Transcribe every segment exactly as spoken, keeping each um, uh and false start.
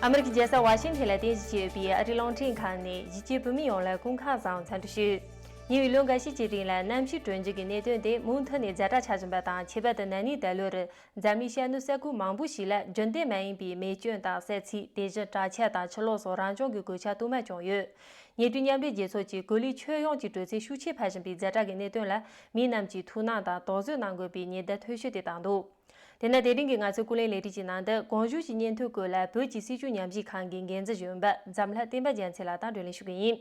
ཨ་མི་རི་ཀའི་རྒྱལ་ས་ཝ་ཤིང་ཐན་ལ་རྟེན་གཞི་བྱས་ཡོད་པའི་ཨ་རིའི་རླུང་འཕྲིན་ཁང་ནས་གཞིས་བྱེས་བོད་མི་ཡོངས་ལ་སྐུ་ཁམས་བཟང་འཚམས་འདྲི་ཞུ། ཉེ་བའི་ལོ་འགའ་ཤས་ཀྱི་རིང་ལ་གནམ་གཤིས་དྲོ་འཇུག་གི་གནད་དོན་དེ་མུ་མཐུད་ནས་ཛ་དྲག་ཆགས་བཞིན་པ་དང་། ཁྱད་པར་དུ་ན་ནིང་ད་ལོར་འཛམ་གླིང་ཤར་ནུབ་ས་ཁུལ་མང་པོ་ཞིག་ལ་རྒྱུན་ལྡན་མ་ཡིན་པའི་མེ་སྐྱོན་དང་། གསད་ཚིག་དེ་བཞིན་དྲག་ཆར་དང་ཆུ་ལོག་སོགས་རང་བྱུང་གི་གོད་ཆག་དུ་མ་བྱུང་ཡོད། ཉེ་དུས་མཉམ་འབྲེལ་རྒྱལ་ཚོགས་ཀྱིས་གོ་ལའི་ཁྱོན་ཡོངས་ཀྱི་དྲོད་ཚད་ཤུགས་ཆེ་འཕར་བཞིན་པའི་ཛ་དྲག་གི་གནད་དོན་ལ་མི་རྣམས་ཀྱིས་ཐུགས་སྣང་དང་དོགས་ཟོན་གནང་དགོས་པའི་ཉེན་བརྡ་མཐོ་ཤོས་དེ་བཏང་འདུག་དེ་ན་དེ་རིང་གི་ང་ཚོའི་ཀུན་གླེང་ལས་རིམ་གྱི་ནང་དུ་གོང་བཞུགས་ཀྱི་སྙན་ཐོའི་སྐོར་ལ་བོད་ཀྱི་སྲིད་བྱུས་ཉམས་ཞིབ་ཁང་གི་འགན་འཛིན་གཞོན་པ་འཛམ་ལྷ་བསྟན་པ་རྒྱལ་མཚན་ལགས་དང་བགྲོ་གླེང་ཞུ་གི་ཡིན།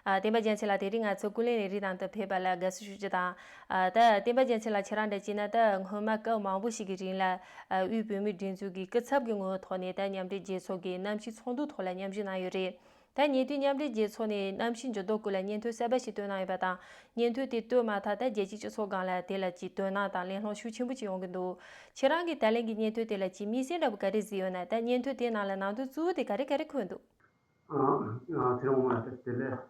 ཨ། བསྟན་པ་རྒྱལ་མཚན་ལགས་དེ་རིང་ང་ཚོའི་ཀུན་གླེང་ལས་རིམ་ནང་དུ་ཕེབས་པ་ལ་དགའ་བསུ་ཞུ་རྒྱུ་དང་། ཨ། ད་བསྟན་པ་རྒྱལ་མཚན་ལགས་ཁྱེད་རང་འདྲ་བྱས་ན་ད་སྔོན་མ་སྐབས་མང་པོ་ཞིག་གི་རིང་ལ་ཨ་དབུས་བོད་མིའི་སྒྲིག་འཛུགས་ཀྱི་སྐུ་ཚབ་ཀྱི་ངོ་བོའི་ཐོག་ནས་ད་མཉམ་འབྲེལ་རྒྱལ་ཚོགས་ཀྱི་གནམ་གཤིས་ཚོགས་འདུའི་ཐོག་ལ་མཉམ་ཞུགས་གནང་ཡོད་རེད། ད་ཉེ་དུས་མཉམ་འབྲེལ་རྒྱལ་ཚོགས་ནས་གནམ་གཤིས་འགྱུར་ལྡོག་སྐོར་ལ་སྙན་ཐོ་གསར་པ་ཞིག་བཏོན་གནང་ཡོད་པ་དང་། སྙན་ཐོ་དེ་བཏོན་མ་ཐག་ད་རྒྱལ་སྤྱིའི་སྤྱི་ཚོགས་སྒང་ལ་དེ་ལ་ཅིག་དོ་སྣང་དང་གླེང་སློང་ཤུགས་ཆེན་པོ་ཅིག་ཡོང་གི་འདུག་ཁྱེད་རང་གིས་ད་ལན་གྱི་སྙན་ཐོ་དེ་ལ་ཅིག་དམིགས་བསལ་འདྲ་པོ་ག་རེ་གཟིགས་ཡོད་ན། ད་སྙན་ཐོ་དེའི་ནང་ལ་ནང་དོན་གཙོ་བོ་དེ་ག་རེ་ག་རེ་འཁོད་འདུག་ཨ། ཨ། ཚེ་རིང་དབང་མ་ལགས་བདེ་ལེགས།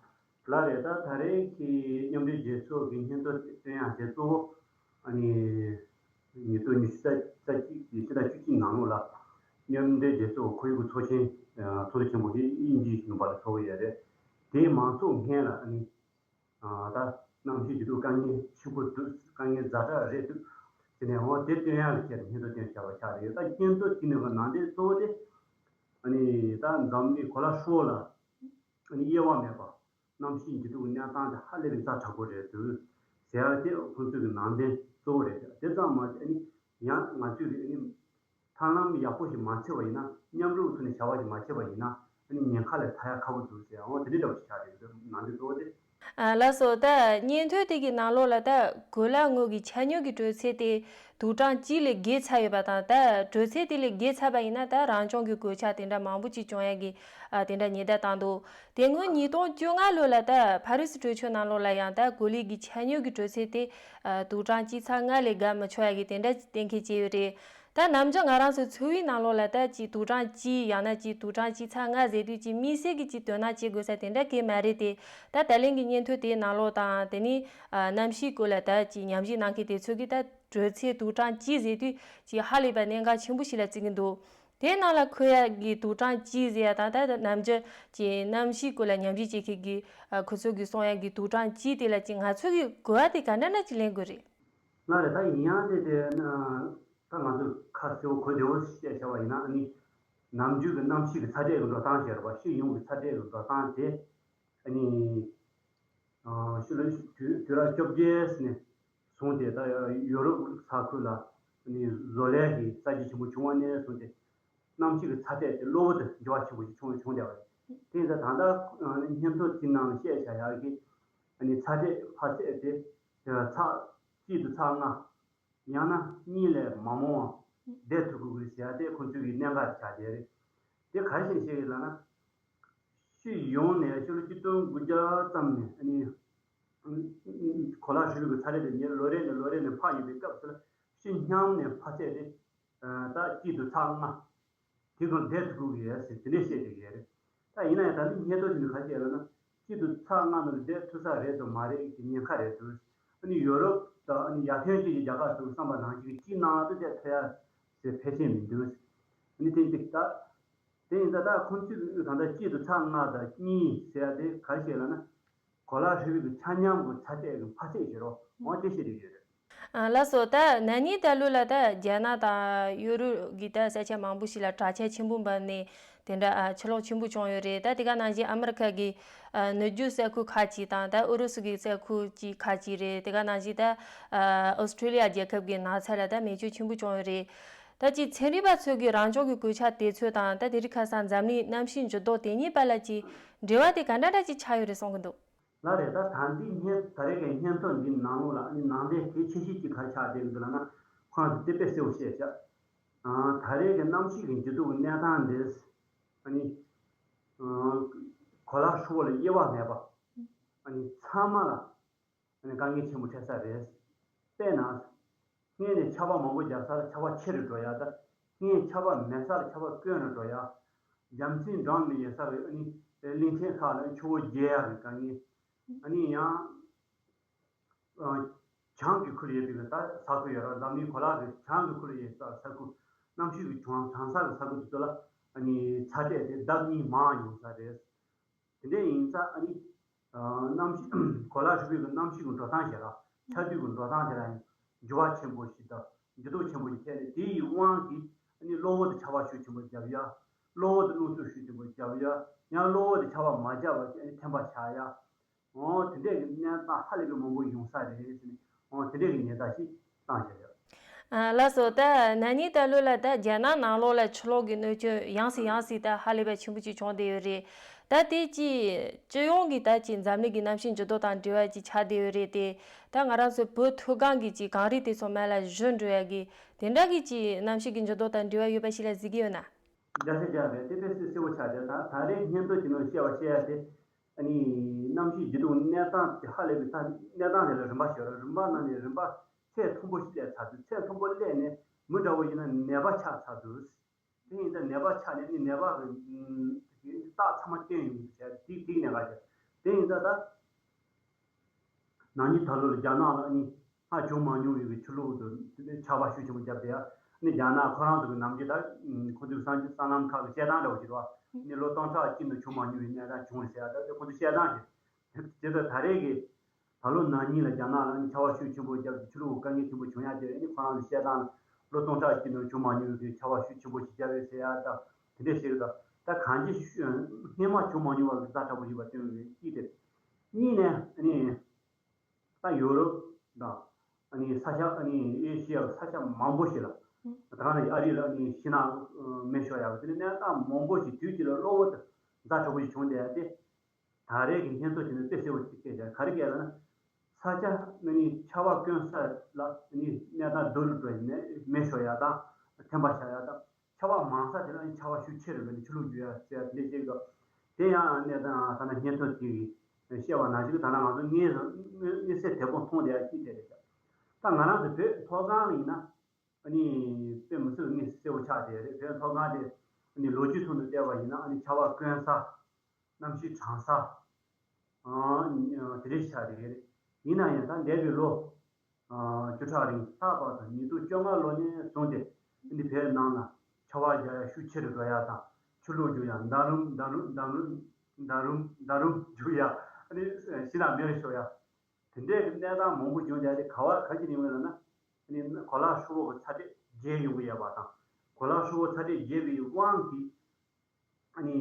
ལགས་རེད། ད་ད་རེས་ཀྱི་མཉམ་འབྲེལ་རྒྱལ་ཚོགས་ཀྱི་སྙན་ཐོ་བཏོན་ཡག་དེ་གཙོ་བོ་ཨ་ནི་ཉིས་སྟོང་ཉི་ཤུ་རྩ་གཅིག་གི་ཕྱི་ཟླ་བཅུ་གཅིག་ནང་ལོགས་ལ་མཉམ་འབྲེལ་རྒྱལ་ཚོགས་ཁོར་ཡུག་གི་ཚོགས་ཆེན་ཚོགས་འདུ་ཆེན་པོ་དེ་དབྱིན་ཇིའི་ལུང་པ་ལ་ཚོགས་ཀྱི་ཡོད་རེད། དེའི་མང་ཚོགས་སྔོན་ལ་ཨ་ནི་ད་གནམ་གཤིས་འགྱུར་ལྡོག་དཀའ་ངལ་ཆེན་པོ་འདུག་དཀའ་ངལ་ཛ་དྲག་རེད་འདུག་དེ་ནས་འོ་དེ་སྟོན་ཡག་ལ་བྱས་ནས་སྙན་ཐོ་བཏོན་བཞག་པ་ཆགས་རེད། ད་སྙན་ཐོ་དེ་ནས་ནང་དོན་གཙོ་བོ་དེ་ཨ་ནི་ད་འཛམ་གླིང་གོ་ལ་ཧྲིལ་པོ་ལ་ཨ་ནི་དབྱེ་བ་མེད་པ། གནམ་གཤིས་འགྱུར་ལྡོག་གི་གནས་སྟངས་དེ་ཧ་ལས་པའི་ཛ་དྲག་པོ་རེད་འདུག་ཟེར་ཡག་དེ་ཁོང་ཚོའི་གི་ནང་དོན་གཙོ་བོ་རེད། དེ་ཙམ་མ་ཟད་ཨ་ནི་ཡང་ང་ཚོས་གི་ཨ་ནི་ཐབས་ལམ་ཡག་པོ་ཞིག་མ་འཚོལ་བ་ཡིན་ན། མཉམ་རུབ་ཐོག་ནས་བྱ་བ་ཞིག་མ་བྱས་པ་ཡིན་ན་ཨ་ནི་ཉེན་ཁ་ལས་ཐར་ཡག་ཁག་པོ་འདུག་ཟེར་ཡག་འོ་དེ་འདྲ་འདྲ་པོ་ཞིག་ཆགས་རེད་འདུག་ནང་དོན་གཙོ་བོ་དེ། ཨ། ལགས་སོ། ད་སྙན་ཐོ་དེ་གི་ནང་ལོགས་ལ་ད་གོ་ལ་ངོས་ཀྱི་ཆ་སྙོམས་ཀྱི་དྲོད་ཚད་དེ་དུག་གྲངས་གཅིག་ལས་བརྒལ་ཚར་ཡོད་པ་དང་། ད་དྲོད་ཚད་དེ་ལས་བརྒལ་ཚར་བ་ཡིན་ན་ད་རང་བྱུང་གི་གོད་ཆག་དེ་འདྲ་མང་པོ་ཅིག་བྱུང་ཡག་གི་ཨ་དེ་འདྲ་ཉེན་བརྡ་བཏང་འདུག་དེ་སྔོན་ཉིས་སྟོང་བཅོ་ལྔ་ལོ་ལ་ད་ཕ་རི་སི་གྲོས་ཆོད་ནང་ལོགས་ལ་ཡང་ད་གོ་ལའི་གི་ཆ་སྙོམས་ཀྱི་དྲོད་ཚད་དེ་ཨ་དུག་གྲངས་གཅིག་ཚེག་ལྔ་ལས་བརྒལ་མི་ཆོག་ཡག་གི་དེ་འདྲ་གཏན་འཁེལ་བྱས་ཡོད་རེད། ད་ནམ་རྒྱུན་ང་རང་ཚོའི་འཚོ་བའི་ནང་ལོགས་ལ་ད་ཅིག་དུག་གྲངས་གཅིག་ཡང་ན་ཅིག་དུག་གྲངས་གཅིག་ཚེག་ལྔ་ཟེར་དུས་ཅིག་དམིགས་བསལ་གྱི་ཅིག་དོ་སྣང་བྱེད་དགོས་ས་དེ་འདྲ་གང་ཡང་མ་རེད་དེ། ད་ད་ལན་གྱི་སྙན་ཐོ་དེའི་ནང་ལོགས་དང་། དེ་ནས་ཨ་གནམ་གཤིས་སྐོར་ལ་ད་ཅིག་ཉམས་ཞིབ་གནང་མཁན་དེ་ཚོ་གིས་ད་དྲོད་ཚད་དུག་གྲངས་གཅིག་ཟེར་དུས་ཅིག་ཧ་ལས་པ་གནད་འགག་ཆེན་པོ་ཞིག་ལ་བརྩི་གི་འདུག་དེའི་ནང་ལ་འཁོད་ཡག་གི་དུག་གྲངས་གཅིག་ཟེར་ཡག་དང་། ད་ནམ་རྒྱུན་ཅིག་གནམ་གཤིས་སྐོར་ལ་ཉམས་ཞིབ་བྱེད་མཁན་གྱི་ཨ་ཁོ་ཚོ་གིས་གསུང་ཡག་གི་དུག་གྲངས་གཅིག་དེ་ལ་ཅིག་ང་ཚོ་གིས་གོ་བ་དེ་ག་འདྲ་འདྲ་ཅིག་ལེན་དགོས་རེད། ལགས་རེད། ད་ཡིན་ཡང་དེ་དེ་ད་ང་ཚོས་ཁ་གསལ་པོ་གོ་བདེ་བོ་བཤད་བྱ་བ་ཡིན་ན། ཨ་ནི་ནམ་རྒྱུན་གྱི་གནམ་གཤིས་ཀྱི་ཚ་དྲོད་ཀྱི་འགྲོ་སྟངས་ཟེར་བ། སྤྱི་ཡོངས་ཀྱི་ཚ་དྲོད་ཀྱི་འགྲོ་སྟངས་དེ་ཨ་ནི་ཕྱི་ལོ་དུས་དུས་རབས་བཅོ་བརྒྱད་ནས་བཟུང་སྟེ། ད་ཡོ་རོབ་ས་ཁུལ་ལ་ཨ་ནི་བཟོ་ལས་ཀྱི་གསར་བརྗེ་ཆེན་པོ་བྱུང་བ་ནས་བཟུང་སྟེ། གནམ་གཤིས་ཀྱི་ཚ་དྲོད་དེ་གློ་བུར་དུ་འགྱུར་བ་ཆེན་པོ་ཞིག་བྱུང་བྱུང་བསྡད་པ་རེད། དེ་ཡིན་ཙང་ད་ལྟ་སྙན་ཐོ་དེའི་ནང་བཤད་བཞག་ཡག་གི་ཨ་ནི་ཚ་དྲོད་འཕར་ཚད་དེ་ཚེག་གཅིག་དང་ཚེག་ལྔ། ཡང་ན་གཉིས་ལས་མ་མང་བ་བསྡད་ཐུབ་དགོས་ཀྱི་རེད་ཟེར་ཡག་དེ་ཁོང་ཚོའི་གི་གནད་འགག་ཆགས་བསྡད་རེད། དེ་ག་རེ་བྱས་ནས་བཤད་ཀྱི་ལབ་ན། སྤྱི་ཡོངས་ནས་ཕྱི་ལོ་ཆིག་སྟོང་དགུ་བརྒྱ་ཙམ་ནས་ཨ་ནི་གོ་ལ་ཧྲིལ་པོའི་གི་ཚ་དྲོད་དེ་ཉིན་ལོ་རེ་ནས་ལོ་རེ་ནས་འཕར་ཡོད་པའི་སྐབས་སུ་ལ། སྤྱི་མཉམ་ནས་འཕར་ཚད་དེ་ཚེག་གཅིག་དང་ཚེག་ལྔ། དེ་གང་བསྡད་ཐུབ་ཀྱི་ཡོད་ཟེར་དེ་འདྲས་བཤད་བསྡད་ཀྱི་ཡོད་རེད། ད་ཡིན་ན་ཡང་ད་ནི་སྙན་ཐོ་དེ་ནི་ག་རེ་བཤད་ལབ་ན། སྤྱི་དང་ཚེག་ལྔ་ནང་ལ་བསྡད་ཐུབ་ས་རེད་དང་མ་རེད་ཀྱི་ཉེན་ཁ་རེད་འདུག་ཨ་ནི་ཡོ་རོབ་དང་ཨ་ནི་ཡར་ཐོན་ཅན་གྱི་རྒྱལ་ཁབ་ཚོ་བསམ་པ་ནང་བཞིན་གྱི་སྤྱི་ནང་དུ་བསྡད་ཐུབ་ཡག་ཟེར་ཕལ་ཆེར་མི་འདུག་ཨ་ནི་དེ་འདི་ད་དེ་ཡིན་ད་ལྟ་ཁོང་ཚོས་ད་ལྟ་སྤྱི་དང་ཚེག་ལྔ་དང་གཉིས་ཟེར་ཡག་དེ་ག་རེ་བཤད་ལབ་ན། གོ་ལ་ཧྲིལ་པོའི་གི་ཆ་མཉམ་གྱི་ཚ་དྲོད་ཀྱི་འཕར་ཚད་བྱེད་རོགས་འོང་དེ་བཤད་བསྡད་ཀྱི་ཡོད་རེད། ཨ། ལགས་སོ། ད་ན་ནིང་ད་ལོ་ལ་ད་རྒྱ་ནག་དང་ཡུ་རོབ་ཀྱི་ད་ས་ཆ་མང་པོ་ཞིག་ལ་དྲག་ཆར་ཆེན་པོ་འབབ་ནས་དེ་འདྲ་ཨ་ཆུ་ལོག་ཆེན་པོ་བྱུང་ཡོད་རེད། ད་དེ་ག་ནང་བཞིན་ཨ་མི་རི་ཁ་གི་ཨ་ནུབ་རྒྱུད་ས་ཁུལ་ཁག་ཅིག་དང་། ད་ཨུ་རུ་སུ་གི་ས་ཁུལ་ཅིག་ཁག་ཅིག་རེད། དེ་ག་ནང་བཞིན་ད་ཨ་ཨོ་སི་ཁྲུ་ལི་ཡ་རྒྱལ་ཁབ་ཀྱི་ནགས་ཚལ་ལ་ད་མེ་མཆོད་ཆེན་པོ་བྱུང་ཡོད་རེད། ད་ཅིག་ཚན་རིག་པ་ཚོ་གིས་རང་བྱུང་གི་གོད་ཆག་དེ་ཚོ་དང་། ད་དེ་རིང་ཁ་སང་འཛམ་གླིང་གནམ་གཤིས་འགྱུར་ལྡོག་དེ་གཉིས་བར་ལ་ཅིག་འབྲེལ་བ་དེ་ག་འདྲ་འདྲ་ཅིག་ཆགས་ཡོད་རེད་བསམ་གྱི་འདུག་ལགས་རེད། ད་ད་ལྟའི་སྙན་ད་རེས་ཀྱི་སྙན་ཐོ་འདིའི་ནང་ལོགས་ལ་ཨ་ནི་ནང་དོན་གལ་ཆེ་ཤོས་ཅིག་ག་རེ་ཆགས་བསྡད་ཀྱི་འདུག་ལབ་ན། ཁོ་རང་ཚོས་དེ་དཔེ་གསལ་པོ་བཤད་བཞག་ཨ། ད་རེས་ཀྱི་གནམ་གཤིས་ཀྱི་འགྱུར་ལྡོག་གི་གནས་སྟངས་འདི་ཨ་ནི་ཨ་གོ་ལ་ཧྲིལ་པོ་ལ་དབྱེ་བ་མེད་པ། ཨ་ནི་ཚང་མ་ལ་ཨ་ནི་དཀའ་ངལ་ཆེན་པོ་འཕྲད་ས་རེད། དཔེར་ན། སྔོན་ནས་ཆར་པ་མང་པོ་རྒྱག་ས་ལ་ཆར་པ་ཆེ་རུ་འགྲོ་ཡག་ད། སྔོན་ཆར་པ་མེད་ས་ལ་ཆར་པ་དཀོན་རུ་འགྲོ་ཡག་རྒྱལ་མཚན་འགྲམ་ནས་ཡོད་ས་རེད། ཨ་ནི་གླིང་ཕྲན་ཁག་ལ་ཆུ་བོ་རྒྱས་ཡག་གི་དཀའ་ངལ། ཨ་ནི་ཡང་ཨ་བྱང་གི་ཁུལ་ཡོད་པའི་ད་ས་ཁུལ་ཡོད་ར། འཛམ་གླིང་གོ་ལ་གི་བྱང་གི་ཁུལ་ཡོད་ས་ས་ཁུལ། གནམ་གཤིས་ཀྱི་གྲང་གྲང་ས་གི་ས་ཁུལ་དེ་ཚོ་ལ་ ཨ་ནི་ཚ་དྲོད་དེ་ལྡབ་གཉིས་མང་ཡོང་ས་རེད། དེ་འདྲ་ཡིན་ཙང་ཨ་ནི་གནམ་གཤིས་གོ་ལ་ཧྲིལ་པོའི་གི་གནམ་གཤིས་ཀྱི་འགྲོ་སྟངས་ཞེས་ལ་ཆར་དུས་ཀྱི་འགྲོ་སྟངས་དེ་ལ་ཡང་འགྱུར་བ་ཆེན་པོ་ཞིག་དང་འགྱུར་ལྡོག་ཆེན་པོ་ཞིག་ཐེབས་ནས། དེ་ཡི་དབང་གིས་ཨ་ནི་གློ་བུར་དུ་ཆར་པ་ཤུགས་ཆེན་པོ་བརྒྱབ་ཡ། གློ་བུར་དུ་རླུང་འཚུབ་ཤུགས་ཆེན་པོ་བརྒྱབ་ཡ། ཡང་གློ་བུར་དུ་ཆར་པ་མ་བརྒྱབ་པ་ཞིག་ཨ་ནི་ཐན་པ་ཆགས་ཡ། འོ་དེ་འདྲས་ཀྱི་གནས་སྟངས་ཧ་ལས་པའི་མང་པོ་ཡོང་ས་རེད་ཟེར་ནས། འོ་དེ་འདྲས་ཀྱི་ཉེན་བརྡ་ཞིག་བཏང་བཞག་ཡོད། ཨ་ལགས་སོ། ད་ན་ནིང་ད་ལོ་ལ་ད་རྒྱ་ནག་ནང་ལོགས་ལ་ཆུ་ལོག་གི་གནོད་སྐྱོན་ཡང་སེ་ཡང་སེ་ད་ཧ་ལས་པ་ཆེན་པོ་ཅིག་བྱུང་བསྡད་ཡོད་རེད། ད་དེ་ཅི་སྤྱི་ཡོངས་ཀྱི་ད་ཅི་འཛམ་གླིང་གི་གནམ་གཤིས་འགྱུར་ལྡོག་དང་འབྲེལ་བ་ཅིག་ཆགས་བསྡད་ཡོད་རེད་དེ། ད་ང་རང་ཚོའི་བོད་མཐོ་སྒང་གི་ཅི་གངས་རི་དེ་ཚོ་མར་ལ་བཞུར་འགྲོ་ཡ་གི་དེ་འདྲ་གི་ཅི་གནམ་གཤིས་ཀྱི་འགྱུར་ལྡོག་དང་འབྲེལ་བ་ཡོད་པ་ཞིག་ལ་གཟིགས་ཀྱི་ཡོད་ན། རྒྱ་ཆེ་རྒྱ་རེད། དེ་དཔེ་སྲིད་གསལ་པོ་ཆགས་བསྡད། ད་ད་རེས་སྙན་ཐོ་དེ་ནང་བཤད་པ་བཤད་ཡ་དེ། ཨ་ནི་གནམ་གཤིས་འགྱུར་ལྡོག་གནས་སྟངས་དེ་ཧ་ལས་པའི་ད་གནས་སྟངས་དེ་ལ་རིམ་པ་ཞིག་ཡོད་རེད། རིམ་པ་ནང་ནས་རིམ་པ་ཚད་མཐོན་པོ་ཞིག་སླེབས་ཚར་དུས། ཚད་མཐོན་པོ་སླེབས་ནས་མི་འདྲ་བོ་ཡིན་ན་ནད་པ་ཆགས་ཚར་དུས། དེ་ཡིན་ད་ནད་པ་ཆགས་ནས་ནི་ནད་པ་གི་རྟགས་ཚང་མ་བསྟན་ཡོང་གི་བྱས། ཏིག་ཏིག་ནད་པ་ཆགས། དེ་ཡིན་ད་ད་ན་ནིང་ད་ལོ་ལ་རྒྱ་ནག་ལ་ཨ་ནི་སྔར་བྱུང་མ་མྱོང་བའི་གི་ཆུ་ལོག་ཏུ་ཆར་པ་ཤུགས་ཆེན་པོ་བརྒྱབ་སྟེ། ཨ་ནི་རྒྱ་ནག་ཁོ་རང་ཚོ་གི་ནམ་རྒྱུན་ད་ཁོ་ཚོའི་སངས་སངས་ལམ་ཁག་གི་བཤད་སྟངས་འདྲ་བོ་ཞིག་རེད་བ། ཨ་ནི་ལོ་སྟོང་ཕྲག་གཅིག་ནང་བྱུང་མ་མྱོང་བའི་གནས་སྟངས་བྱུང་རེད་ཟེར་ཡ། ད་དེ་ཁོ་ཚོའི་བཤད་སྟངས་རེད། དེ་ད་ད་རེས་ཀྱི་ད་ལོ་ན་ནིང་ལ་རྒྱ་ནག་ལ་ནི་ཆར་པ་ཤུགས་ཆེན་པོ་བརྒྱབ་སྟེ་ཆུ་ལོག་དཀའ་ངལ་ཆེན་པོ་བྱུང་ཡ་དེ། ཨ་ནི་ཁོ་རང་ཚོ་བཤད་སྟངས་ལོ་སྟོང་ཕྲག་གཅིག་ནང་བྱུང་མ་མྱོང་བའི་ཆར་པ་ཤུགས་ཆེན་པོ་ཞིག་བརྒྱབ་ཡོད་ཟེར་ཡ་དང་དེ་འདྲས་ཞིག་རེད། ད་ད་གང་ཅི་སྔོན་མ་བྱུང་མ་མྱོང་བ་གི་ཛ་དྲག་པོ་ཞིག་བ་སྟོན་ཡོད་གཅིག་དེ། གཉིས་ནས་ཨ་ནི་ད་ཡོ་རོབ་དང་། ཨ་ནི་ས་ཆ་ཨ་ནི་ཨེ་ཤི་ཡ་ས་ཆ་མང་པོ་ཞིག་ལ། ད་ག་ནང་བཞིན་ཨ་རི་ལ་ཨ་ནི་ཤིང་ནགས་མེ་ཤོར་ཡག་དེ་ནི་གནས་སྟངས་མང་པོ་ཞིག་དུས་གཅིག་ལ་གློ་བུར་དུ་ཛ་དྲག་པོ་ཞིག་བྱུང་བསྡད་ཡ་དེ། ད་རེས་ཀྱི་སྙན་ཐོ་དེ་ནི་དཔེ་གསལ་པོ་ཞིག་བཤད་བཞག་ག་རེ་སྐད་ལབ་ན། ས་ཆ་ནི་ཆར་པ་དཀོན་ས་ལ་ནི་གནས་སྟངས་སྡུག་རུ་འགྲོ་ཡ་ནས་མེ་ཤོར་ཡ་དང་། ཐན་པ་ཆགས་ཡ་དང་། ཆར་པ་མང་ས་དེ་ལ་ནི་ཆར་པ་ཤུགས་ཆེ་རུ་འགྲོ་ནས་ཆུ་ལོག་རྒྱུག་ཡ་ཟེར་ཡ་དེ་འདྲ་བཤད་འདུག་དེ་ཡང་གནས་སྟངས་ད་ལྟ་སྙན་ཐོ་དེ་གིས་བཤད་པ་ནང་བཞིན་གྱི་ད་ལྟ་ང་ཚོ་དངོས་དངོས་གསལ་དོད་པོ་མཐོང་བསྡད་ཡ་གཅིག་དེ་རེད་ཤག་ད་ང་རང་ཚོ་བོད་མཐོ་སྒང་ཡིན་ན། ཨ་ནི་དཔེ་མི་སྲིད་དངོས་གསལ་པོ་ཆགས་བསྡད་རེད། བོད་མཐོ་སྒང་དེ་ཨ་ནི་ལོ་རྒྱུས་ཐོག་ནས་བལྟས་པ་ཡིན་ན། ཨ་ནི་ཆར་པ་དཀོན་ས། གནམ་གཤིས་གྲང་ས། ཨ་དེ་འདྲ་ཆགས་བསྡད་རེད། ཡིན་ན་ཡང་ད་འདས་པའི་ལོ་ཨ་བཅུ་ཕྲག་རིང་ལྷག་པར་དུ་ཉིས་སྟོང་བཅོ་ལྔ་ལོ་ནས་བཟུང་སྟེ། ཨ་ནི་བོད་ནང་ལ་ཆར་པ་རྒྱག་ཡ་ཤུགས་ཆེ་རུ་འགྲོ་ཡ་དང་། ཆུ་ལོག་རྒྱུག་ཡ། འདམ་རུམ་འདམ་རུམ་འདམ་རུམ་འདམ་རུམ་འདམ་རུམ་རྒྱུག་ཡ། ཨ་ནི་ཤིང་ནགས་མེ་རུ་ཤོར་ཡ། དེ་འདྲའི་གི་གནས་སྟངས་མང་པོ་བྱུང་བསྡད་དེ། ག་བ་ག་ཅི་ཡོང་གི་ལབ་ན། ཨ་ནི་གོ་ལ་ཧྲིལ་པོ་གི་ཚ་དྲོད་རྒྱས་ཡོང་གི་ཡོད་པ་དང་། གོ་ལ་ཧྲིལ་པོ་ཚ་དྲོད་རྒྱས་པའི་དབང་གིས། ཨ་ནི་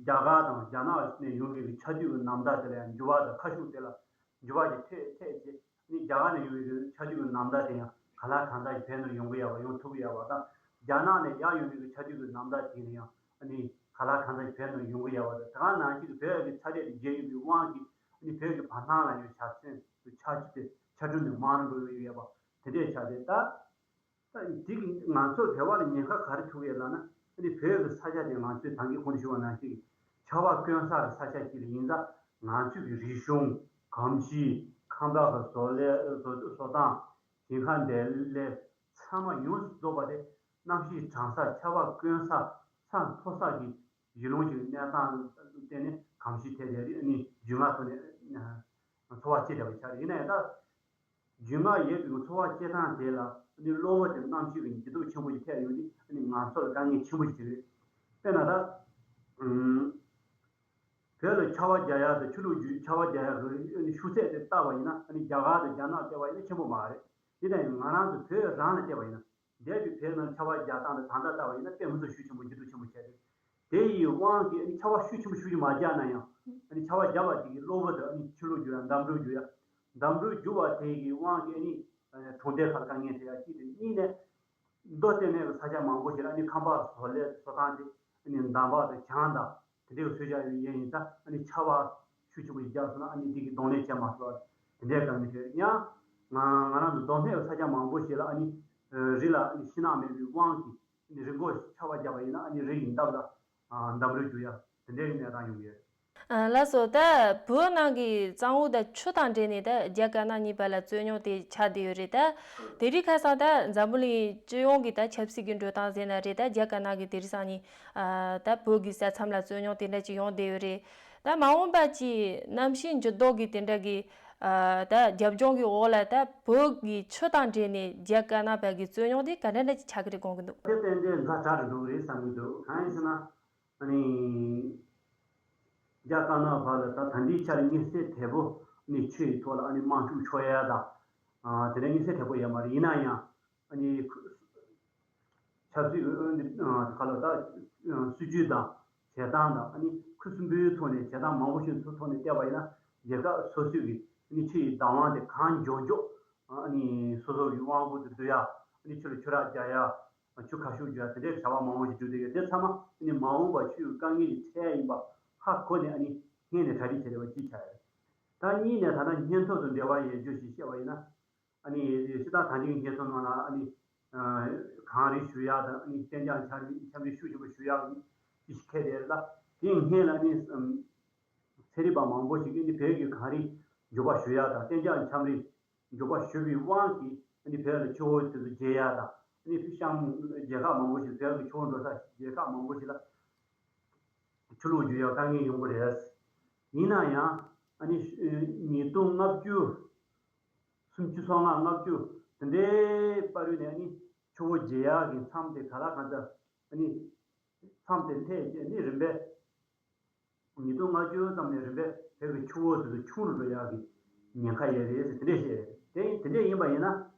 རྒྱ་གར་དང་རྒྱ་ནག་ནས་ཡོང་མཁན་གྱི་ཆར་དུས་ཀྱི་ནམ་ཟླ་དེ་ལ་ཡང་འགྱུར་བ་དང་ཁ་ཤུགས་དེ་ལ་འགྱུར་བ་ཞིག་ཐེབས་ཐེབས་བྱས། ཨ་ནི་རྒྱ་གར་ནས་ཡོང་མཁན་གྱི་ཆར་དུས་ཀྱི་ནམ་ཟླ་དེ་ཡང་གང་ལ་གང་འཚམ་ཞིག་བོད་ནང་ཡོང་གི་ཡོད་པ། ཡོང་ཐུབ་ཀྱི་ཡོད་པ་དང་། རྒྱ་ནག་ནས་ཡར་ཡོང་མཁན་གྱི་ཆར་དུས་ཀྱི་ནམ་ཟླ་དེ་ནས་ཡང་ཨ་ནི་གང་ལ་གང་འཚམ་ཞིག་བོད་ནང་ཡོང་གི་ཡོད་པ་དང་། དེ་ག་ནང་བཞིན་གྱི་བོད་ཀྱི་ཚ་དྲོད་དེ་རྒྱས་ཡོང་བའི་དབང་གིས། ཨ་ནི་བོད་ཀྱི་བར་སྣང་ལ་ཡང་ཆར་ཆུ་དེ་ཆར་ཆུ་དེ་ཆར་གྲང་དེ་མང་རུ་འགྲོ་གི་ཡོད་པ་དེ་འདྲས་ཆགས་ཏེ། ད་ད་འདི་གིས་ང་ཚོར་བོད་པ་ལ་ཉེན་ཁ་ག་རེ་ཐུག་ཡོད་ལབ་ན། ཨ་ནི་བོད་ཀྱི་ས་ཆ་དེ་ང་ཚོས་ད་གིན་གོང་དུ་ཞུས་པ་ནང་བཞིན་གྱི་ཆར་པ་དཀོན་ས་གི་ས་ཆ་ཅིག་ལ་ཡིན་ཙང་། ང་ཚོས་ཀྱི་རིག་གཞུང་། གོམས་གཤིས། ཁང་པ་གི་བཟོ་ལས་བཟོ་བཟོ་སྟངས། ཞིང་ཁ་འདེབས་ལས་ཚང་མ་ཡོངས་སུ་རྫོགས་པ་དེ་གནམ་གཤིས་གྲང་ས། ཆར་པ་དཀོན་ས། ས་མཐོ་ས་གི་གཞི་ལོང་ཞིག་གི་གནས་སྟངས་ལ་བརྟེན་ནས་གོམས་གཤིས་དེ་དེ་རིགས་ཨ་ནི་རྒྱུས་མངའ་ཐོག་ནས་འཚོ་བ་སྐྱེལ་བསྡད་པ་ཆགས་རེད། ཡིན་ན་ཡང་ད། རྒྱུས་མངའ་ཡོད་པའི་འཚོ་བ་སྐྱེལ་སྟངས་དེ་ལ་ཨ་ནི་གློ་བུར་དུ་གནམ་གཤིས་ཀྱི་འགྱུར་ལྡོག་ཆེན་པོ་ཞིག་ཐེབས་ཡོང་དུས། ཨ་ནི་ང་ཚོ་ལ་དཀའ་ངལ་ཆེན་པོ་ཞིག་རེད། དཔེར་ན་ད། ཨུམ། བོད་ལ་ཆར་པ་རྒྱག་ཡག་དང་ཆུ་ལོག་རྒྱུག་ཆར་པ་རྒྱག་ཡག་གི་ཨ་ནི་ཤུགས་ཚད་དེ་བལྟས་པ་ཡིན་ན། ཨ་ནི་རྒྱ་གར་དང་རྒྱ་ནག་བལྟས་པ་ཡིན་ན་ཆེན་པོ་མ་རེད། དེ་ལྟ་ཡིན་ང་རང་ཚོ་བོད་རང་ལ་བལྟས་པ་ཡིན་ན། འདས་པའི་བོད་ནང་ཆར་པ་རྒྱག་སྟངས་དང་ད་ལྟ་ལྟ་བ་ཡིན་ན་དཔེ་མི་སྲིད་ཤུགས་ཆེན་པོ། འགྱུར་ལྡོག་ཆེན་པོ་བྱས་ཏེ། དེ་ཡི་དབང་གིས་ཨ་ནི་ཆར་པ་ཤུགས་ཆེན་པོ་ཞེ་པོ་ཅིག་མ་རྒྱག་ན་ཡང་། ཨ་ནི་ཆར་པ་རྒྱག་པ་དེ་གིས་གློ་བུར་དུ་ཨ་ནི་ཆུ་ལོག་རྒྱུག་ཡ། འདམ་རུད་རྒྱུག་ཡ། འདམ་རུད་རྒྱུག་པ་དེ་གི་དབང་གིས་ཨ་ནི་གྲོང་སྡེ་ཁག་ལ་དཀའ་ངལ་འཕྲད་ཡ་གཅིག་དང་། གཉིས་ནས། མདོ་སྟོད་སྨད་ཀྱི་ས་ཆ་མང་པོ་ཞིག་ལ་ཨ་ནི་ཁང་པ་བཟོ་ལས་བཟོ་སྟངས་དེ་ཨ་ནི་འདམ་བག་དང་གྱང་དང་དེ་འདྲའི་བཟོས་བཞག་ཡོད་ཡས་ཡིན་ཙང་། ཨ་ནི་ཆར་པ་ཤུགས་ཆེན་པོ་ཞིག་རྒྱག་སོང་ན། ཨ་ནི་འདི་གི་གདོང་ལེན་བྱས་མ་ཐུབ་པ་དེ་འདྲའི་དཀའ་ངལ་འཕྲད། ཡང་ང་ང་རང་ཚོ་མདོ་སྨད་ཀྱི་ས་ཆ་མང་པོ་ཞིག་ལ་ཨ་ནི་རི་ལ་ཨ་ནི་ཤིང་ནགས་མེད་པའི་དབང་གིས། ཨ་ནི་རི་མགོ་ཆར་པ་བརྒྱབ་པ་ཡིན་ན། ཨ་ནི་རི་ཡི་འདབས་ལ་འདམ་རུད་རྒྱུག་ཡ་དེ་འདྲའི་གནས་སྟངས་ཡོང་གི་ཡོད། ཨ་ལགས་སོ། ད་བོད་ནང་གི་གཙང་བོ་དང་ཆུ་དང་འབྲེལ་ནས་ད་རྒྱ་དཀར་ནག་གཉིས་བར་ལ་རྩོད་རྙོག་དེ་ཆགས་བསྡད་ཡོད་རེད། ད་དེ་རིང་ཁ་སང་ད་འཛམ་བུ་གླིང་སྤྱི་ཡོངས་ཀྱི་ད་ཆབ་སྲིད་ཀྱི་འགྲོ་སྟངས་ཟེར་ན་རེད། ད་རྒྱ་དཀར་ནག་གི་དེ་རིང་སང་ཉིན་ཨ་ད་བོད་ཀྱི་ས་མཚམས་ལ་རྩོད་རྙོག་དེ་འདྲ་ཅིག་ཡོང་བསྡད་ཡོད་རེད། ད་མ་འོངས་པ་ཅིག་གནམ་གཤིས་འགྱུར་ལྡོག་གི་དེ་འདྲ་གི་ཨ་ད་རྒྱབ་ལྗོངས་ཀྱི་འོག་ལ་ད་བོད་ཀྱི་ཆུ་དང་འབྲེལ་ནས་རྒྱ་དཀར་ནག་བར་གྱི་རྩོད་རྙོག་དེ་ག་འདྲ་འདྲ་ཅིག་ཆགས་ཀྱི་རེད་དགོངས་ཀྱི་འདུག་དེ་ཏན་ཏན་ཛ་དྲག་ཏུ་འགྲོ་གི་རེད་བསམ་གྱི་འདུག་གང་ཡིན་ཟེར་ན། ཨ་ནི་རྒྱ་དཀར་ནག་བར་ལ་ད་ད་ལྟའི་ཆར་དམིགས་བསལ་དལ་པོ་ནི་ཆུ་ཡི་ཐོག་ལ་ཨ་ནི་དམག་འཁྲུག་ཤོར་ཡ་དང་། ཨ་དེ་འདྲ་དམིགས་བསལ་དལ་པོ་ཡོད་མ་རེད། ཡིན་ན་ཡང་ཨ་ནི་ཆབ་སྲིད་ཁ་ལོ་ད་སྲིད་ཇུས་དང་བྱེད་སྟངས་དང་ཨ་ནི་ཁུ་སིམ་པོའི་ཐོག་ནས་བྱེད་སྟངས་མང་པོ་ཞིག་ཐོག་ནས་བལྟས་པ་ཡིན་ན་རྒྱལ་ཁབ་སོ་སོའི་གི་ཨ་ནི་ཆུ་ཡི་བདག་དབང་དེ་གང་མགྱོགས་མགྱོགས་ཨ་ནི་སོ་སོ་གི་དབང་པོ་དུ་བསྡུ་ཡ། ཨ་ནི་ཆུ་ལ་ཆུ་རགས་རྒྱག་ཡ། ཆུ་ཁ་ཤུགས་རྒྱག་ཡ་དེ་འདྲའི་བྱ་བ་མང་པོ་ཞིག་བསྒྲུབས་བསྡད་ཡོད། དེ་ཚང་མ་ཨ་ནི་མ་འོངས་པར་ཆུ་ཡི་དཀའ་ངལ་གྱི་འཕྲད་ཡིན་པ་ཧ་གོ་ནས་ཨ་ནི་སྔོན་ནས་གྲ་སྒྲིག་བྱེད་རེ་བ་གཅིག་ཆགས་ཡོད། ད་གཉིས་ནས་ད་ལྟ་སྙན་ཐོ་དང་འབྲེལ་བ་ཡོད་རྒྱུ་ཞིག་བཤད་པ་ཡིན་ན། ཨ་ནི་སྤྱིར་བཏང་ད་ལྟའི་སྙན་ཐོ་ནང་ལ་ཨ་ནི་གངས་རི་བཞུ་ཡག་དང་ཨ་ནི་གཏན་འཇགས་འཆམ་རི་འཆམ་རི་ཤུགས་ཆེན་པོ་བཞུ་ཡག་ཅིག་འཁེལ་བསྡད་ཡོད་ལ། དེའི་སྔོན་ལ་ཨ་ནི་ཚན་རིག་པ་མང་པོ་ཞིག་གིས་ཨ་ནི་བོད་ཀྱི་གངས་རི་མགྱོགས་པ་བཞུ་ཡག་དང་གཏན་འཇགས་འཆམ་རི་མགྱོགས་པ་བཞུ་བའི་དབང་གིས་ཨ་ནི་བོད་ལ་ཆུ་བོ་དེ་ཚོ་རྒྱས་ཡག་དང་ཨ་ནི་ཕྱི་གཤམ་རྒྱལ་ཁབ་མང་པོ་ཞིག་བོད་ཀྱི་ཆུ་བོ་འགྲོ་ས་རྒྱལ་ཁབ་མང་པོ་ཞིག་ལ་ཆུ་ལོག་རྒྱུ་ཡག་དཀའ་ངལ་ཡོང་གི་རེད། ཡིན་ན་ཡང་ཨ་ནི་ཉིས་སྟོང་ལྔ་བཅུ། སུམ་ཅུ་སོ་ལྔ་ལྔ་བཅུ་དེ་འདྲའི་བར་དུ་ནས་ཨ་ནི་ཆུ་བོ་རྒྱས་ཡག་གི་མཚམས་དེ་ག་ལ་གང་འཚམ་ཨ་ནི་མཚམས་དེ་སླེབས་རྗེས་ཨ་ནི་རིམ་པས་ཉིས་སྟོང་ལྔ་བཅུ་ཙམ་ནས་རིམ་པས་བོད་ཀྱི་ཆུ་བོ་དེ་ཚོ་ཆུང་རུ་འགྲོ་ཡག་གི་ཉེན་ཁ་ཡོད་རེད་ཟེར་དེ་འདྲས་བཤད་རེད། དེ་དེ་འདྲས་ཡིན་པ་ཡིན་ན་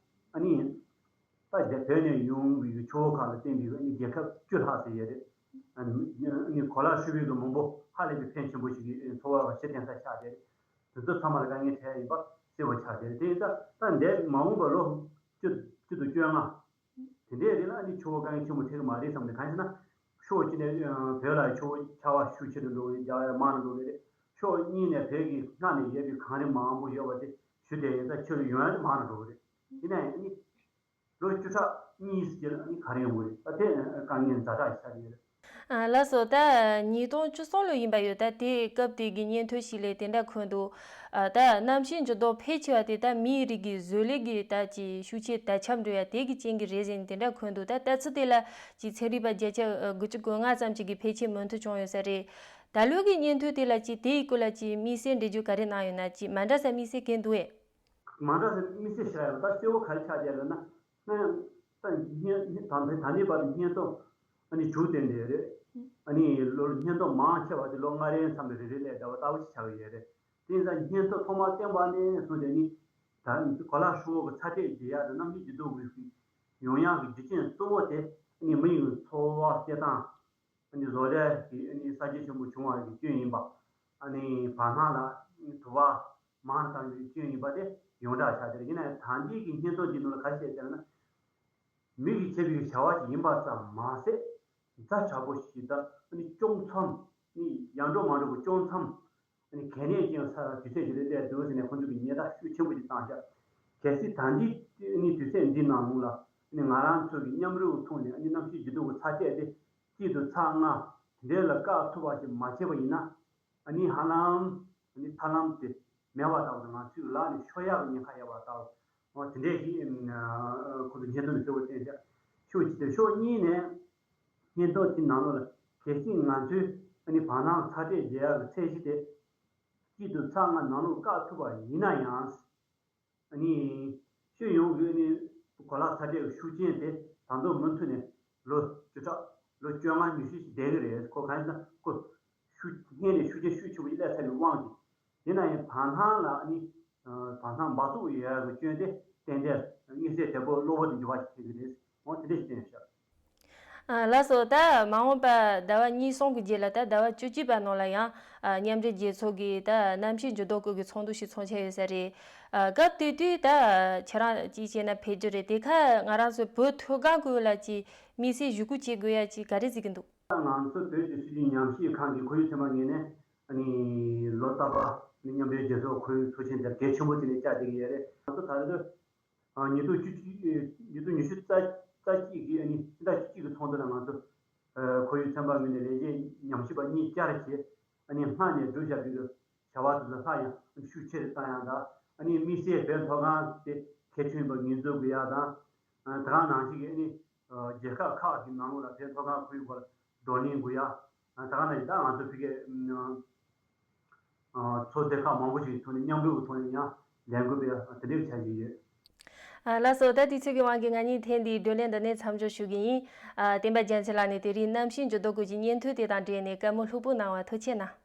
ཨ་ནི་ད་རྒྱ་བོད་ནས་ཡོང་བའི་ཆུ་བོ་ཁག་ལ་བརྟེན་པའི་ཨ་ནི་རྒྱལ་ཁབ་བཅུ་ལྷག་ཙམ་ཡོད་རེད། ཨ་ནི་གོ་ལ་ཧྲིལ་པོའི་གི་མང་པོ་ཧ་ལས་པའི་ཕོན་ཆེན་པོ་ཞིག་གི་འཚོ་བ་གཞི་རྟེན་ས་ཆགས་བསྡད་རེད། དེ་ཚོ་ཚང་མ་ལ་དཀའ་ངལ་འཕྲད་ཡིན་པ་གསལ་པོ་ཆགས་བསྡད་རེད། དེ་ཡིན་ཙང་ད་འདས་མ་འོངས་པ་ལོ་བཅུ་བཅུ་དང་བཅོ་ལྔ་དེ་འདྲའི་རིང་ལ་ཨ་ནི་ཆུ་བོ་དཀའ་ངལ་ཆེན་པོ་འཕྲད་ཀྱི་མ་རེད་བསམ་ནས། གང་ཡིན་ཟེར་ན་ཕྱོགས་གཅིག་ནས་བོད་ལ་ཆུ་བོ་ཆར་པ་ཤུགས་ཆེ་རུ་འགྲོ་གི་རེད། རྒྱ་ཡར་མང་རུ་འགྲོ་གི་རེད། ཕྱོགས་གཉིས་ནས་བོད་ཀྱི་སྔར་ནས་ཡོད་པའི་གངས་རི་མང་པོ་ཡོད་པ་དེ་བཞུ་བསྡད་ཡིན་ཙང་ཆུ་ཡོང་ཡ་དེ་མང་རུ་འགྲོ་གི་རེད། ཡིན་ན་ཡང་ཨ་ནི་ལོ་བཅུ་ཕྲག་གཉིས་ཙམ་ལ་ཨ་ནི་ག་རེ་ཡོང་གི་རེད། ད་དེ་དཀའ་ངལ་ཛ་དྲག་ཆགས་ཀྱི་ཡོད་རེད། ཨ་ལགས་སོ། ད་ཉིས་སྟོང་བཅུ་གསུམ་ལོ་ཡིན་པ་ཡོད། ད་དེ་སྐབས་དེ་གི་སྙན་ཐོ་ཞིག་ལས་དེ་འདྲ་འཁོད་འདུག་ཨ་ད་གནམ་གཤིས་འགྱུར་ལྡོག་འཕེལ་ཆེ་བ་དེ་ད་མིའི་རིགས་ཀྱི་བཟོ་ལས་ཀྱི་ད་ཀྱི་ཤུགས་ཆེ་དར་ཁྱབ་འགྲོ་ཡ་དེ་གི་རྐྱེན་གྱིས་རེད་ཟེར་ནས་དེ་འདྲ་འཁོད་འདུག་ད་ལྟ་ཚུལ་དེ་ལ་ཀྱི་ཚན་རིག་པ་བརྒྱ་ཆ་དགུ་བཅུ་གོ་ལྔ་ཙམ་ཅིག་གིས་ཕལ་ཆེར་མོས་མཐུན་བྱུང་ཡོད་ས་རེད། ད་ལོའི་གི་སྙན་ཐོ་དེ་ལ་ཀྱི་དེའི་སྐོར་ལ་ཀྱི་དམིགས་བསལ་འགྲེལ་བརྗོད་ག་རེ་གནང་ཡོད་ན། ཀྱི་མ་འདྲ་ས་དམིགས་བསལ་གང་འདུག་ཨེ། མ་འདྲ་ས་དམིགས་བསལ་ཞིག་ཡོད། ད་གསལ་པོ་ག་རེ་ཆགས་བསྡད་ལབ་ན། སྔོན་ད་སྔོན་ད་ད་ལྟའི་བར་དུ་སྙན་ཐོ་ཨ་ནི་དྲུག་བཏོན་བསྡད་རེད། ཨ་ནི་ལོ་སྙན་ཐོ་མང་ཆེ་བ་དེ་ལོ་ལྔ་རེའི་མཚམས་ལ་རེ་རེ་སླེབས་འདྲ་བ་ལྟ་བུ་ཞིག་ཆགས་ཀྱི་ཡོད་རེད། དེ་ཡིན་ཙང་སྙན་ཐོ་ཐོག་མར་བཏོན་པ་ནས་བཟུང་སྟེ་ནི་ད་གོ་ལ་ཧྲིལ་པོ་གི་ཚ་དྲོད་རྒྱས་ཡག་དང་གནམ་གཤིས་འགྱུར་ལྡོག་གི་ཡོང་ཡག་གི་རྒྱུ་རྐྱེན་གཙོ་བོ་དེ་ཨ་ནི་མི་ཡི་འཚོ་བ་སྐྱེལ་སྟངས། ཨ་ནི་བཟོ་ལས་ཀྱི་ཨ་ནི་གསར་བརྗེ་ཆེན་པོ་བྱུང་བ་གི་རྐྱེན་ཡིན་པ། ཨ་ནི་བར་སྣང་ལ་ཨ་ནི་དུ་བ་མང་དུ་བཏང་བའི་རྐྱེན་ཡིན་པ་དེ་ཡོངས་གྲགས་ཆགས་བསྡད་རེད། ཡིན་ན་ཡང་ད་ལྟའི་གི་སྙན་ཐོ་འདིའི་ནང་ལ་ག་རེ་བཤད་བསྡད་ན། མི་གིས་བྱས་པའི་བྱ་བ་ཞིག་ཡིན་པ་ཙམ་མ་ཟད། ཛ་དྲག་པོ་ཞིག་དང་ཨ་ནི་དཀྱོག་མཚམས་ནི་ཡར་འགྲོ་མར་འགྲོ་གི་དཀྱོག་མཚམས། ཨ་ནི་གལ་གནད་ཅན་ས་དུས་ཚོད་ཅིག་ལ་སླེབས་འདུག་ཟེར་ནས་ཁོང་ཚོ་གིས་ཉེན་བརྡ་ཤུགས་ཆེན་པོ་ཞིག་བཏང་ཤག་གལ་སྲིད་ད་ལྟའི་ཨ་ནི་དུས་ཚོད་འདི་ནང་ལོགས་ལ་ཨ་ནི་ང་རང་ཚོ་གི་མཉམ་རུབ་ཐོག་ནས་ཨ་ནི་གནམ་གཤིས་འགྱུར་ལྡོག་གི་ཚ་དྲོད་དེ་གཅིག་དང་ཚ་ལྔ་དེ་འདྲ་ལ་བཀག་ཐུབ་པ་ཞིག་མ་བྱས་པ་ཡིན་ན། ཨ་ནི་ཧ་ལམ་ཨ་ནི་ཐར་ལམ་དེ་མེད་པ་ལྟ་བུ་དང་ང་ཚོའི་ལག་ནས་ཤོར་ཡག་གི་ཉེན་ཁ་ཡོད་པ་ལྟ་བུ། འོ་དེ་འདྲས་ཞིག་ཁོ་ཚོ་སྙན་ཐོ་ནས་གསལ་པོ་བསྟན་ཤག་ཕྱོགས་གཅིག་དང་ཕྱོགས་གཉིས་ནས་སྙན་ཐོ་དེ་ནང་ལོགས་ལ་གལ་སྲིད་ང་ཚོའི་ཨ་ནི་བར་སྣང་ཚ་དྲོད་རྒྱས་ཡག་གི་ཚད་གཞི་དེ་གཅིག་དང་ཚ་ལྔ་ནང་ལོགས་བཀག་ཐུབ་པ་ཡིན་ན་ཡང་། ཨ་ནི་སྤྱི་ཡོངས་ཀྱི་ཨ་ནི་གོ་ལ་ཚ་དྲོད་ཀྱི་ཤུགས་རྐྱེན་དེ་ད་དུང་མུ་མཐུད་ནས་ལོ་བཅུ་ཕྲག་ལོ་བཅོ་ལྔ་ཉི་ཤུ་ཞིག་བསྡད་ཀྱི་རེད། ཁོ་གང་ཡིན་ན་ཁོ་ཤུགས་སྔོན་ནས་ཤུགས་རྐྱེན་ཤུགས་ཆེ་བོ་ཞིག་སླེབས་ཚར་བའི་དབང་གིས། དེ་ན་ཡང་བར་སྣང་ལ་ཨ་ནི་བར་སྣང་འབག་བཙོག་ཡོད་ཡག་གི་སྐྱོན་དེ་ཏན་ཏན་དམིགས་བསལ་དལ་པོ་གློ་བུར་དུ་འགྱུར་བ་ཞིག་ཐེབས་ཀྱི་རེད། འོ་དེ་འདྲ་ཞིག་བསྟན་ཤག་ཨ་ལགས་སོ། ད་མ་འོངས་པ་ཟླ་བ་གཉིས་གསུམ་གྱི་རྗེས་ལ་ད་ཟླ་བ་བཅུ་གཅིག་པ་ནང་ལ་ཡང་ཨ་མཉམ་འབྲེལ་རྒྱལ་ཚོགས་ཀྱི་ད་གནམ་གཤིས་འགྱུར་ལྡོག་སྐོར་གྱི་ཚོགས་འདུ་ཞིག་འཚོགས་འཆར་ཡོད་ས་རེད། ཨ་སྐབས་དེ་དུས་ད་ཁྱེད་རང་ཅིག་བྱས་ན་ཕེབས་རྒྱུ་རེད། དེ་ཁ་ང་རང་ཚོ་བོད་མཐོ་སྒང་གི་ལ་ཅིག་དམིགས་བསལ་ཞུ་སྐུལ་བྱེད་དགོས་ཡ་ཅིག་ག་རེ་གཟིགས་ཀྱི་འདུག་ང་ཚོ་བོད་ཀྱི་སྲིད་བྱུས་ཉམས་ཞིབ་ཁང་གི་ཁོར་ཡུག་ཚན་པ་ངོས་ནས་ཨ་ནི་ལོ་རྟག་པར་ཨ་ནི་མཉམ་འབྲེལ་རྒྱལ་ཚོགས་ཁོར་ཡུག་ཚོགས་ཆེན་དེ་གལ་ཆེན་པོ་བརྩིས་ནས་བཅར་བསྡད་ཀྱི་ཡོད་རེད། ང་ཚོ་ད་རེས་ཨ་ཉིས་སྟོང་བཅུ་གཅིག་ཉིས་སྟོང་ཉི་ཤུ་རྩ་རྩ་གཅིག་གི་ཨ་ནི་སྤྱི་ཟླ་བཅུ་གཅིག་གི་ཚོགས་འདུ་ལ་ང་ཚོ་ཨ་ཁོར་ཡུག་ཚན་པ་ངོས་ནས་ལས་བྱེད་ཉམས་ཞིབ་པ་གཉིས་བཅར་བྱས། ཨ་ནི་སྔར་ནས་བསྒྲུབས་བཞག་པའི་བྱ་བ་དེ་ཚོ་སླར་ཡང་ཤུགས་ཆེ་རུ་བཏང་ཡག་དང་། ཨ་ནི་དམིགས་བསལ་བོད་མཐོ་སྒང་དེ་གལ་ཆེན་པོ་ངོས་འཛིན་དགོས་ཡག་དང་། ཨ་ད་ག་ནང་བཞིན་གྱི་ཨ་ནི་རྒྱལ་ཁབ་ཁག་གི་ནང་ལོགས་ལ་བོད་མཐོ་སྒང་ཁོར་ཡུག་སྐོར་ལ་བགྲོ་གླེང་དགོས་ཡག་ད་ག་ནང་བཞིན་ད་ང་ཚོ་ཕ་གིའི་ཚོགས་སྡེ་ཁག་མང་པོ་ཞིག་གི་ཐོག་ནས་མཉམ་རུབ་ཀྱི་ཐོག་ནས་ཡང་ལས་འགུལ་སྤེལ་ཡག་དེ་འདྲའི་འཆར་གཞི་ཡོད། ཨ། ལགས་སོ། ད་དུས་ཚོད་ཀྱི་དབང་གིས་ང་གཉིས་ཐེངས་འདིའི་བགྲོ་གླེང་འདི་ནས་མཚམས་འཇོག་ཞུ་གི་ཡིན། ཨ། བསྟན་པ་རྒྱལ་མཚན་ལགས་ནས་དེ་རིང་གནམ་གཤིས་འགྱུར་ལྡོག་སྐོར་གྱི་སྙན་ཐོ་དེ་དང་འབྲེལ་ནས་བཀའ་མོལ་ལྷུག་པོ་གནང་བར་ཐུགས་རྗེ་གནང་།